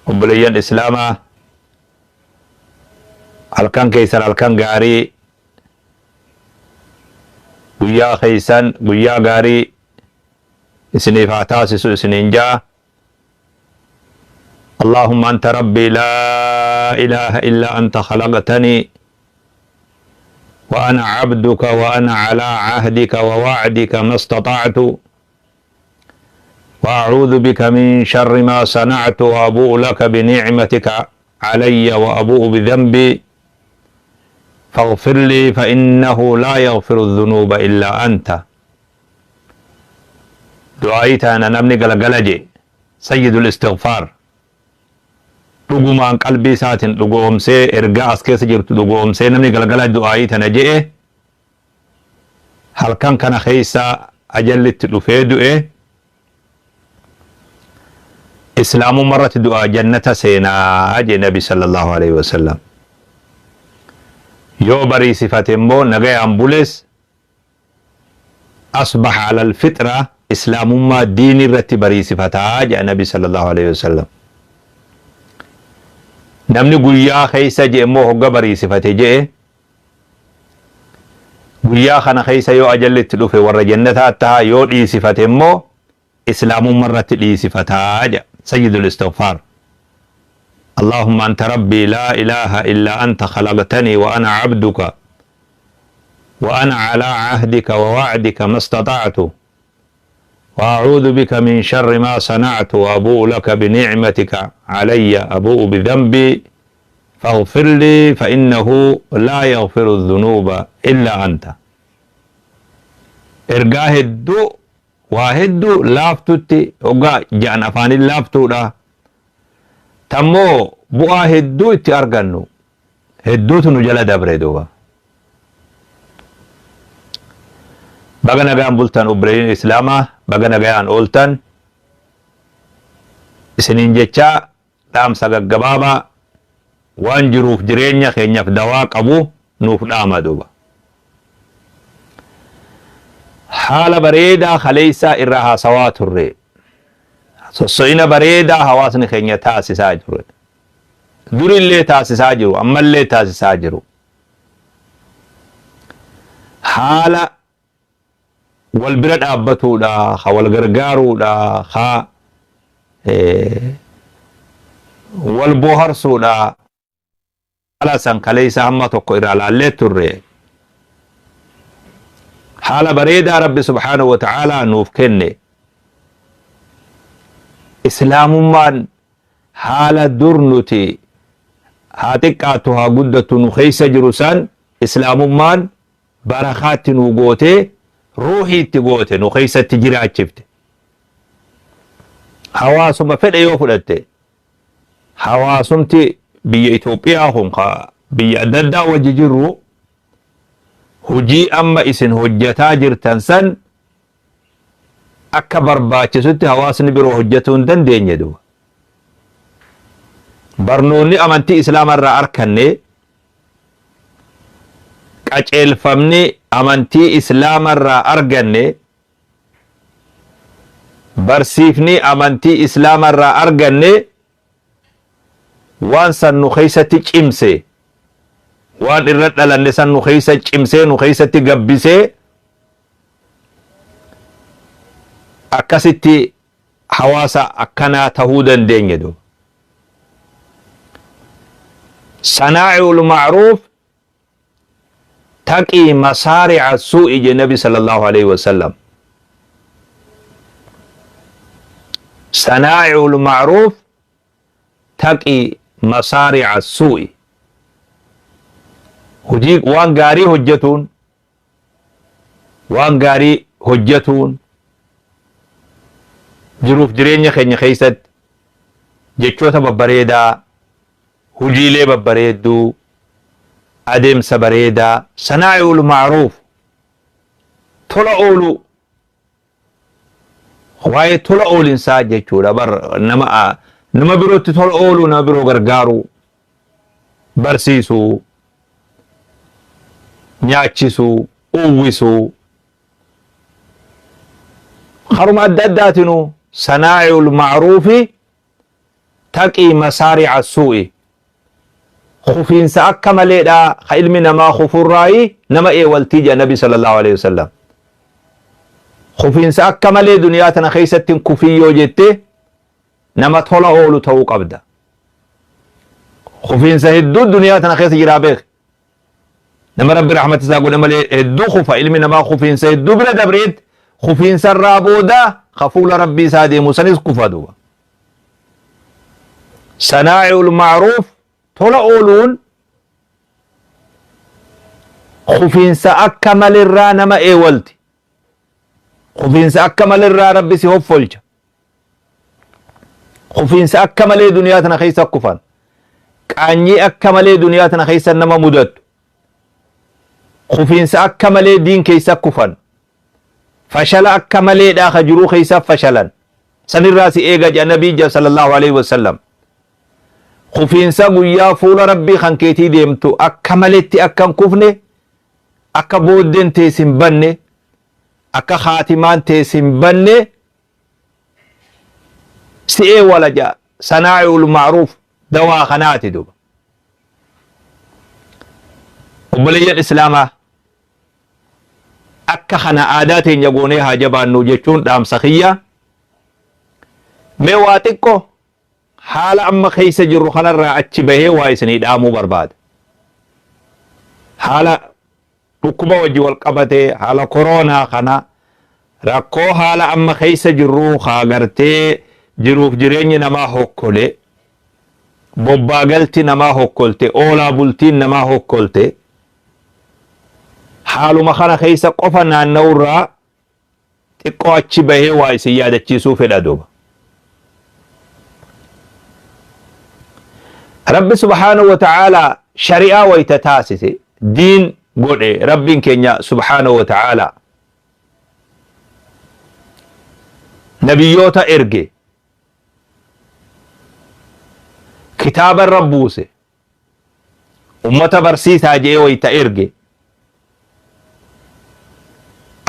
Obboleeyyan Islaamaa, halkan keessan halkan gaarii, guyyaa keessan guyyaa gaarii isiniif haa taasisu isiniin ja'a. اللهم أنت ربي لا إله إلا أنت خلقتني وأنا عبدك وأنا على عهدك ووعدك ما استطعت وأعوذ بك من شر ما صنعت وأبوء لك بنعمتك علي وأبوء بذنبي فاغفر لي فإنه لا يغفر الذنوب إلا أنت. Du'aa'ii tana namni galgala je, sayyidul istighfaar, dhugumaan qalbii isaatiin dhugoomsee, ergaa as keessa jirtu dhugoomsee, namni galgala du'aa'ii tana je'e, halkan kana keessa ajallitti dhufee du'e, islaamummaa irratti du'aa, jannata seenaa je Nabi sallallahu alaihi wasallam. Yoo bariisifate immoo, nagayaan bules, asbaha ala alfitra, islaamummaa diinii irratti bariisifataa jedha Nabi sallallahu alaihi wasallam. Namni guyyaa keessa je'e immoo, hogga bariisifate je'e, guyyaa kana keessa yoo ajalli itti dhufe warra jannataa taha, yoo dhiisifate immoo islaamummaa irratti dhiisifataa jedha. Sayyidul istighfaar. اللهم أنت ربي لا إله إلا أنت خلقتني وأنا عبدك وأنا على عهدك ووعدك ما استطعت وأعوذ بك من شر ما صنعت وأبوء لك بنعمتك علي أبوء بذنبي فاغفر لي فإنه لا يغفر الذنوب إلا أنت. Ergaa hedduu, waa hedduu laaftutti hoggaa ja'an afaanin laaftuudha. Tammoo bu'aa hedduu itti argannu hedduutu nu jala dabre duuba. Baga nagaan bultan, obboleeyyiin Islaamaa, baga nagaan ooltan isiniin jechaa, dhaamsa gaggabaabaa waan jiruuf jireenya keenyaaf dawaa qabu nuuf dhaama duuba. Haala bareedaa kaleessaa irraa haasawaa turre. Sosso'ina bareedaa hawaasni keenya taasisaa jiru. Durillee taasisaa jiru, ammallee taasisaa jiru. Haala wal bira dhaabbatuudha, ha wal gargaaruudha, ha wal booharsuudha. Haala san kaleessa hamma tokko irraa laallee turre. Haala bareedaa Rabbi subhaanahu wa ta'aalaa nuuf kenne. Islaamummaan haala dur nuti haa xiqqaattu haa guddattu nu keessa jiru san, islaamummaan barakaatti nu gootee, ruuhii itti goote, nu keessatti jiraachifte. Hawaasuma fedhe yoo fudhatte, hawaasumti biyya Itoophiyaa kun ka biyya adda addaa wajji jirru, hojii amma isin hojjataa jirtan san akka barbaachisutti hawaasni biroo hojjetuu hin dandeenye duuba. Barnoonni amantii Islaamaa irraa arkanne, qaceelfamni amantii Islaama irraa arganne, barsiifni amantii Islaama irraa arganne waan san nu keessatti cimse, waan irra dhalanne san nu keessa cimsee, nu keessatti gabbisee, akkasitti hawaasa akkanaa tahuu dandeenye duuba. Sanaa'iul ma'ruuf taqii masaari'a suu'i je Nabi sallallahu alaihi wasallam. Sanaa'iul ma'ruuf taqii masaari'a suu'i. Hojii waan gaarii hojjetuun, waan gaarii hojjetuun jiruuf jireenya keenya keessatti jechoota babbareedaa, hojiilee babbareedduu, adeemsa bareedaa, sanaa'iul ma'ruuf, tola ooluu, waa'ee tola oolinsaa jechuudha. Bar nama birootti tola ooluu, nama biroo gargaaruu, barsiisuu, nyaachisuu, uwwisuu, karuma adda addaatinuu sanaa'iul ma'ruufi. Taqii masaari'a suu'i. Kufiinsa akka maleedha ka ilmi namaa kufurraayi nama eewaltii jedha Nabi sallallahu alaihi wasallam. Kufiinsa akka malee duniyaa tana keessatti hin kufin yoo jette nama tola oolu ta'uu qabda. Kufiinsa hedduu duniyaa tana keessa jiraa beeki. Nama Rabbi rahmata isaa godhe malee hedduu kufa ilmi namaa kufiinsa hedduu bira dabreet kufiinsa irraa booda ka fuula Rabbii isaa deemu sanis kufa duuba. Sanaa'iul ma'ruuf tola ooluun kufiinsa akka malirraa nama eewalti. Kufiinsa akka malirraa Rabbi si hoffolcha. Kufiinsa akka malee duniyaa tana keessa kufan. Qaanyii akka malee duniyaa tana keessa nama mudattu. Kufiinsa akka malee diin keessa kufan. Fashala akka maleedhaa ka jiruu keessa fashalan. Sanirraa si eega jedha Nabii jedha sallallahu alaihi wasallam. Kufiinsa guyyaa fuula Rabbii kan keetii deemtu akka maletti akka hin kufne, akka booddeen tees hin banne, akka kaatimaan tees hin banne si eewala jedha sanaa'iul ma'ruuf dawaa kanaati duuba. Obboleeyyan Islaamaa akka kana aadaa teenya goonee haa jabaannu jechuun dhaamsa kiyya. Mee waa xiqqo haala amma keessa jirru kanarraa achi bahee waa isinii dhaamuu barbaada. Haala dhukkuba wajji wal qabatee haala koroonaa kana rakkoo haala amma keessa jirru haa gartee jiruuf jireenyi namaa hokkole bobbaa galti namaa hokkolte oolaa bultiin namaa hokkolte haaluma kana keessa qofa naanna'urraa xiqqoo achi bahee waa isin yaadachiisuu fedha duuba. Rabbi subhaanahu wa ta'aalaa shari'aa wayta taasise diin godhe Rabbiin keenya subhaanahu wa ta'aalaa nabiyyoota erge kitaaba irra buuse ummata barsiisaa je'ee wayta erge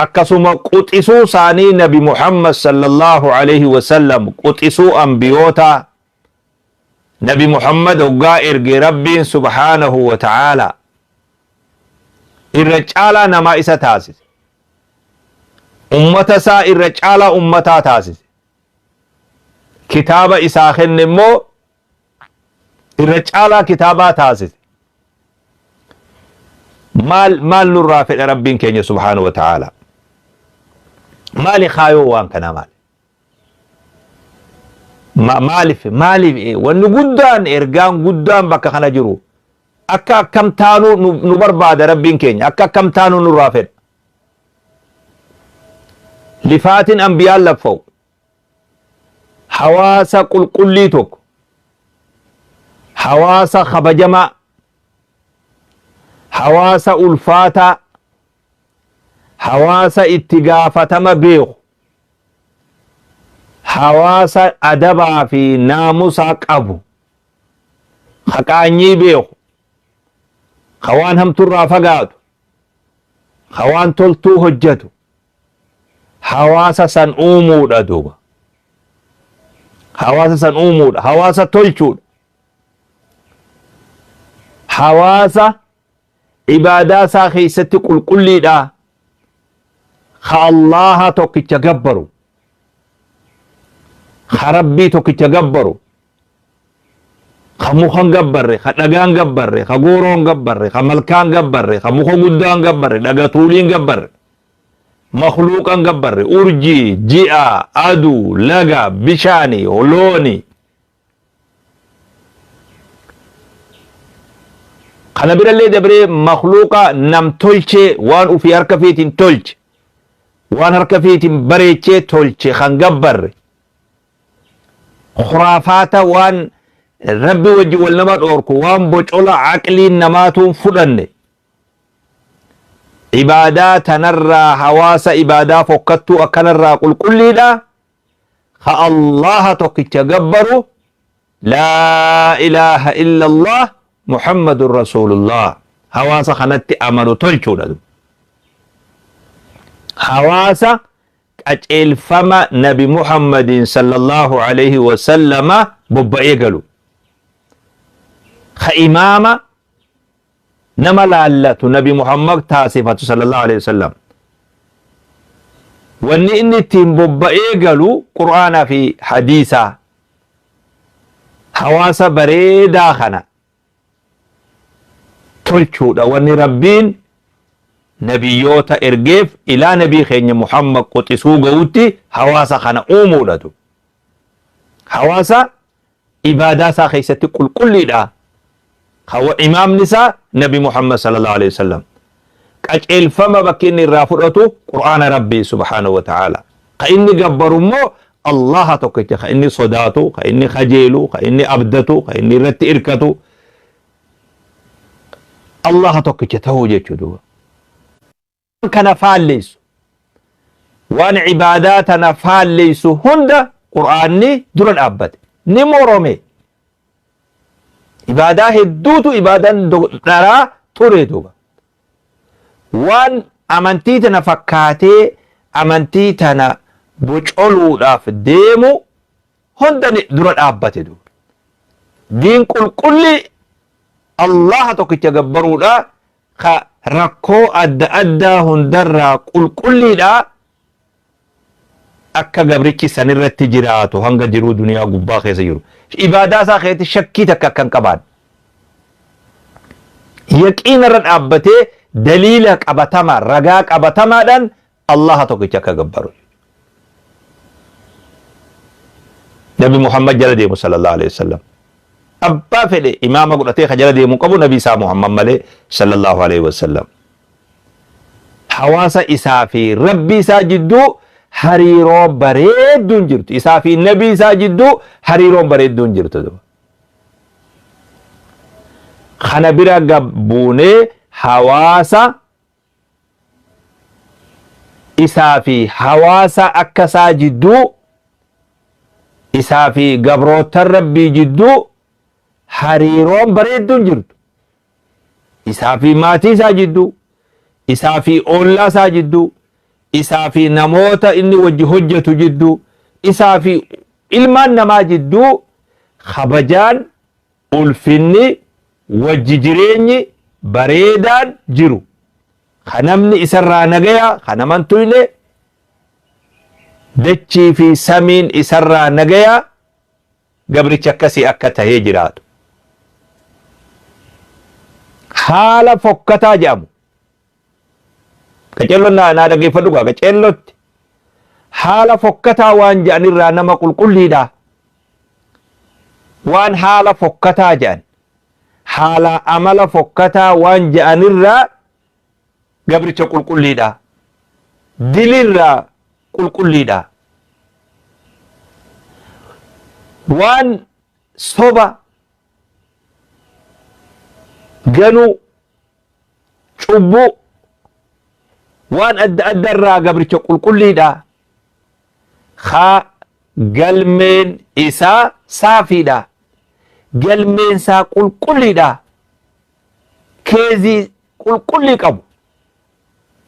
akkasuma quxisuu isaanii nabi Muhammad sallallahu alaihi wasallam quxisuu ambiyootaa nabi Muhammad hoggaa erge Rabbiin subhaanahu wa ta'aalaa irra caalaa namaa isa taasise ummata isaa irra caalaa ummataa taasise kitaaba isaa kenne immoo irra caalaa kitaabaa taasise. Maal maal nurraa fedha Rabbiin keenya subhaanahu wa ta'aalaa? Maali kaayoo waan kanaa maali? Maaliif maaliif wanni guddaan ergaan guddaan bakka kana jiru akka akkam taanuu nu barbaada Rabbiin keenya akka akkam taanuu nurraa fedha. Lifaatiin ambiyaan laffa'u hawaasa qulqullii tokko, hawaasa kabajamaa, hawaasa ulfaataa, hawaasa itti gaafatama beeku, hawaasa adabaa fi naamusa qabu, ka qaanyii beeku, ka waan hamturraa fagaatu, ka waan toltuu hojjetu, hawaasa san uumuudha duuba. Hawaasa san uumuudha. Hawaasa tolchuudha. Hawaasa ibaadaa isaa keessatti qulqulliidha. Ka Allaaha tokkicha gabbaru. Ka Rabbii tokkicha gabbaru. Ka muka hin gabbarre, ka dhagaa hin gabbarre, ka gooroo hin gabbarre, ka malkaa hin gabbarre, ka muka guddaa hin gabbarre, dhaga tuulii hin gabbarre. Makhluuqa hin gabbarre, urjii, ji'a, aduu, laga, bishaani, looni. Kana birallee dabree makhluuqa nam tolchee waan ufii harka fiitiin tolche, waan harka fiitiin bareechee tolche kan gabbarre. Khuraafaata waan Rabbi wajji wal nama dhoorku, waan bocola aqliin namaatuun fudhanne. Ibaadaa tanarraa hawaasa ibaadaa fokkattuu akkanarraa qulqulliidha. Ka Allaaha tokkicha gabbaru laa ilaaha illallah Muhammadun Rasuulullah hawaasa kanatti amanu tolchuudha. Hawaasa Qaceelfama Nabi Muhammadiin sallallahu alayhi wa sallama bobba'ee galu. Ka imaama nama laallatu Nabi Muhammad taasifatu sallallahu alayhi wa sallam. Wanni inni ittiin bobba'ee galu Qur'aanaa fi hadiisaa. Hawaasa bareedaa kana tolchuudha wanni Rabbiin nabiyyoota ergeef ilaa nabii keenya Muhammad quxisuu ga'utti hawaasa kana uumuudhatu. Hawaasa ibaadaa isaa keessatti qulqulliidha. Hawa imaamni isaa Nabi Muhammad sallallahu alaihi wasallam. Qaceelfama bakki inni irraa fudhatu Qur'aana Rabbii subhaanahu wa ta'ala. Ka inni gabbaru immoo Allaha tokkicha ka inni sodaatu, ka inni kajeelu, ka inni abdatu, ka inni irratti irkatu Allaha tokkicha ta'uu jechuudha. Duuba. Kana faalleessu waan ibaadaa tana faalleessu hunda Qur'aanni dura dhaabbate ni morome. Ibaadaa hedduutu ibaadaan dharaa ture duuba. Waan amantii tana fakkaatee amantii tana bocoluudhaaf deemu hunda dura dhaabbate duuba. Diin qulqullii Allaha tokkicha gabbaruudha ka rakkoo adda addaa hundarraa qulqulliidha akka gabrichi sanirratti jiraatu hanga jiruu duniyaa gubbaa keessa jiru. Ibaadaa isaa keessatti shakkii takka akka hin qabaanne. Yaqiina irra dhaabbatee daliila qabatamaa ragaa qabatamaadhaan Allaha tokkicha akka gabbaru. Nabi Muhammad jala deemu sallallahu alaihi wasallam. Abbaa fedhe imaama godhatee ka jala deemu qabu nabi isaa Muhammad malee sallallahu alaihi wasallam. Hawaasa isaa fi Rabbii isaa jidduu hariiroo bareedduun jirtu. Isaa fi nabii isaa jidduu hariiroon bareedduun jirtu. Kana bira gabbuunee hawaasa isaa fi hawaasa akka isaa jidduu, isaa fi gabroottan Rabbii jidduu hariiroon bareedduun jirtu. Isaa fi maatii isaa jidduu, isaa fi oollaa isaa jidduu, isaa fi namoota inni wajji hojjetu jidduu, isaa fi ilmaan namaa jidduu kabajaan, ulfinni, wajji jireenyi bareedaan jiru. Ka namni isarraa nagaya, ka nama hin tuyne, dachii fi samiin isarraa nagaya, gabrichi akkasii akka tahee jiraatu. Haala fokkataa jedhamu. Qaceelloon naa naa dhaggeeffadhu gaa qaceellotti. Haala fokkataa waan jedhanirraa nama qulqulliidha. Waan haala fokkataa jedhan. Haala amala fokkataa waan jedhanirraa gabricha qulqulliidha. Dilirraa qulqulliidha. Waan soba ganuu cubbuu waan adda adda irraa gabricha qulqulliidha. Haa galmeen isaa saafiidha. Galmeen isaa qulqulliidha. Keezii qulqullii qabu.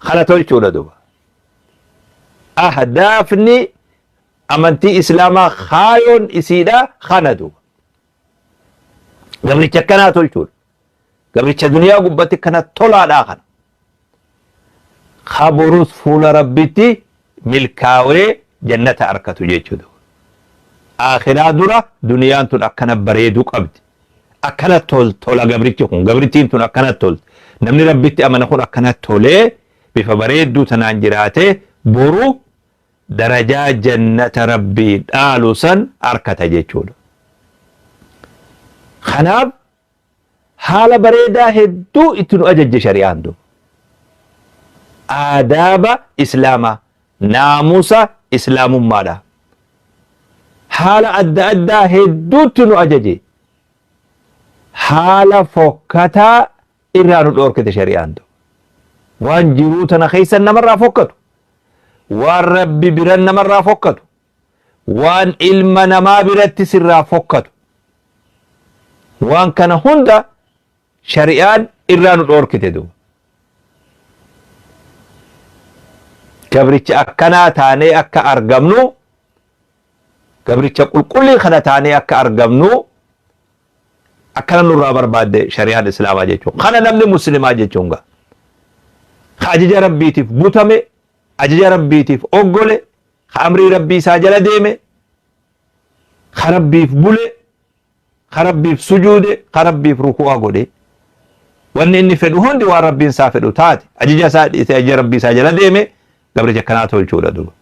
Kana tolchuudha duuba. Ahdaafni amantii Islaamaa kaayoon isiidha kana duuba. Gabricha akkanaa tolchuudha. Gabricha duniyaa gubbatti kana tolaadhaa kana. Ka borus fuula Rabbitti milkaawee jannata arkatu jechuudha. Aakhiraa dura duniyaan tun akkana bareeduu qabdi. Akkana tol tola gabrichi kun gabrittiin tun akkana tolti. Namni Rabbitti amane kun akkana tolee bifa bareedduu tanaan jiraatee boru darajaa jannata Rabbii dhaalu san arkata jechuudha. Kanaaf haala bareedaa hedduu itti nu ajajje shari'aan tun. Aadaaba Islaamaa, naamusa Islaamummaadha. Haala adda addaa hedduutti nu ajaje. Haala fokkataa irraa nu dhoorkite shari'aan tun. Waan jiruu tana keessa namarraa fokkatu. Waan Rabbi biran namarraa fokkatu. Waan ilma namaa biratti sirraa fokkatu. Waan kana hunda shari'aan irraa nu dhoorkite duuba. Gabricha akkanaa taanee akka argamnu, gabricha qulqullii kana taanee akka argamnu akkana nurraa barbaadde shari'aan islaamaa jechuun. Kana namni muslimaa jechuun gaa. Ka ajaja Rabbiitiif butame, ajaja Rabbiitiif oggole, ka amrii Rabbii isaa jala deeme, ka Rabbiif bule, ka Rabbiif sujuude, ka Rabbiif ruku'a godhe. Wanni inni fedhu hundi waan Rabbiin isaa fedhu taate, ajaja isaa dhiisee ajaja Rabbii isaa jala deeme, gabricha akkanaa tolchuudha duuba.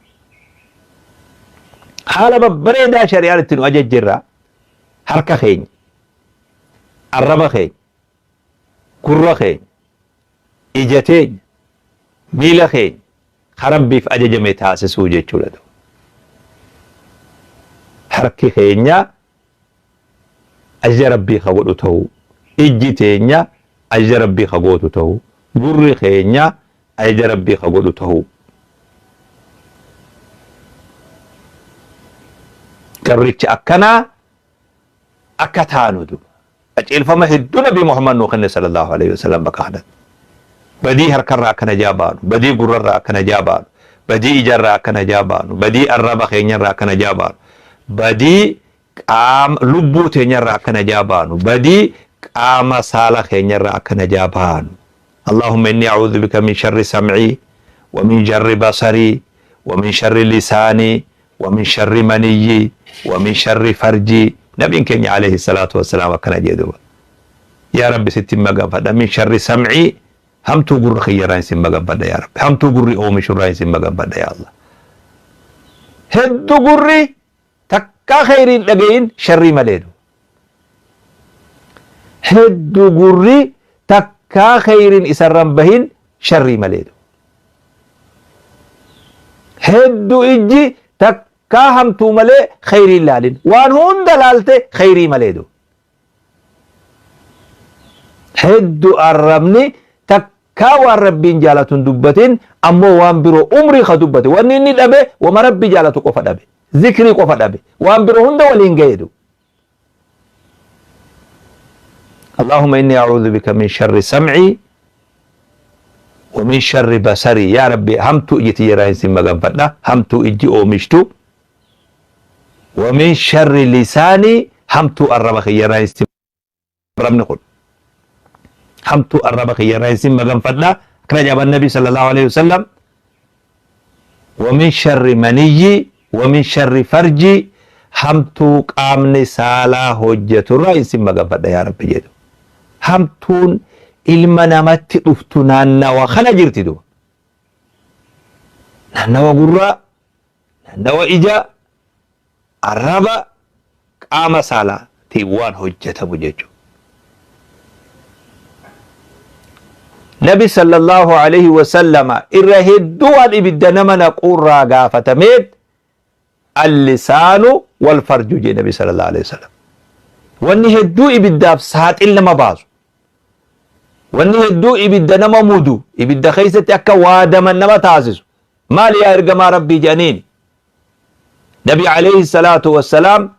Haala babbareedaa shari'aan itti nu ajajjerraa harka keenya, arraba keenya, gurra keenya, ija teenya, miila keenya ka Rabbiif ajajame taasisuu jechuudha duuba. Harki keenya ajaja Rabbii ka godhu ta'uu, ijji teenya ajaja Rabbii ka gootu ta'uu, gurri keenya ajaja Rabbii ka godhu ta'uu. Gabricha akkanaa akka taanu duba. Qajeelfama hedduu Nabii Muhammad nuu kenne sallallahu alaihi wasallam bakka kanatti. Badii harkarraa akka najaa baanu, badii gurrarraa akka najaa baanu, badii ijarraa akka najaa baanu, badii arraba keenyarraa akka najaa baanu, badii qaama lubbuu teenyarraa akka najaa baanu, badii qaama saala keenyarraa akka najaa baanu. Allahumma inni a'uudhu bika min sharri sam'ii wa min jarri basarii wa min sharri lisaanii wa min sharri maniyyii wa min sharri farjii. Nabiin keenya alayhi salaatu wassalaam akkana jee duuba. Yaa Rabbi sitti maganfadha min sharri sam'ii, hamtuu gurra kiyyarraa isin maganfadha yaa Rabbi, hamtuu gurri oomishurraa isin maganfadha yaa Allah. Heddu gurri takkaa kheyriin dhagayin sharrii malee du. Heddu gurri takkaa kheyriin isarran bahin sharrii malee du. Heddu ijji takkaa hamtuu malee kheyrii hin laalin. Waan hunda laalte kheyrii malee du. Heddu arrabni takkaa waan Rabbiin jaalatu hin dubbatin, ammoo waan biroo umrii ka dubbate. Wanni inni dhabe wama Rabbi jaalatu qofa dhabe. Zikrii qofa dhabe. Waan biroo hunda waliin gahe du. Allahumma inni a'uudhu bika min sharri sam'ii wa min sharri basarii. Yaa Rabbi hamtuu iji tiyya irraa sin maganfadha. Hamtuu ijji oomishtu. Wa min sharri lisaanii, hamtuu arraba kiyya irraa sin, arrabni kun hamtuu arraba kiyya irraa sin maganfadha. Akkana jedha Nabi sallallahu alaihi wasallam. Wa min sharri maniyyi wa min sharri farji, hamtuu qaamni saalaa hojjetu irraa isin maganfadha yaa Rabbi jedhu. Hamtuun ilma namatti dhuftu naannawa kana jirti duba. Naannawa gurraa, naannawa ijaa, arraba, qaama saalaatiin waan hojjetamu jechuudha. Nabi sallallahu alaihi wasallama irra hedduu waan ibidda nama naquurraa gaafatameet al-lisaanu wal farju jee Nabi sallallahu alaihi wasallam. Wanni hedduu ibiddaaf saaxil nama baasu. Wanni hedduu ibidda nama mudu, ibidda keessatti akka waadaman nama taasisu. Maali yaa ergamaa Rabbii jedhaniini? Nabi alayhi salaatu wassalaam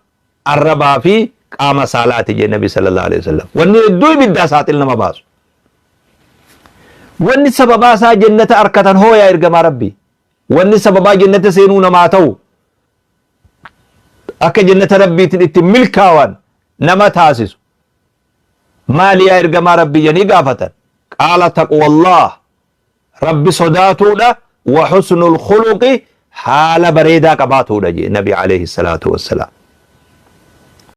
arrabaa fi qaama saalaati jee Nabi sallallahu alayhi wasallam. Wanni hedduu ibiddaa saaxil nama baasu. Wanni sababaa isaa jannata arkatan hoo yaa ergamaa Rabbii? Wanni sababaa jannata seenuu namaa ta'u, akka jannata Rabbiitiin itti milkaawan nama taasisu maali yaa ergamaa Rabbii jedhanii gaafatan. Qaala taqwallaah, Rabbi sodaatuudha, wa husnul khuluqi, haala bareedaa qabaatuudha jee Nabi alayhi salaatu wassalaam.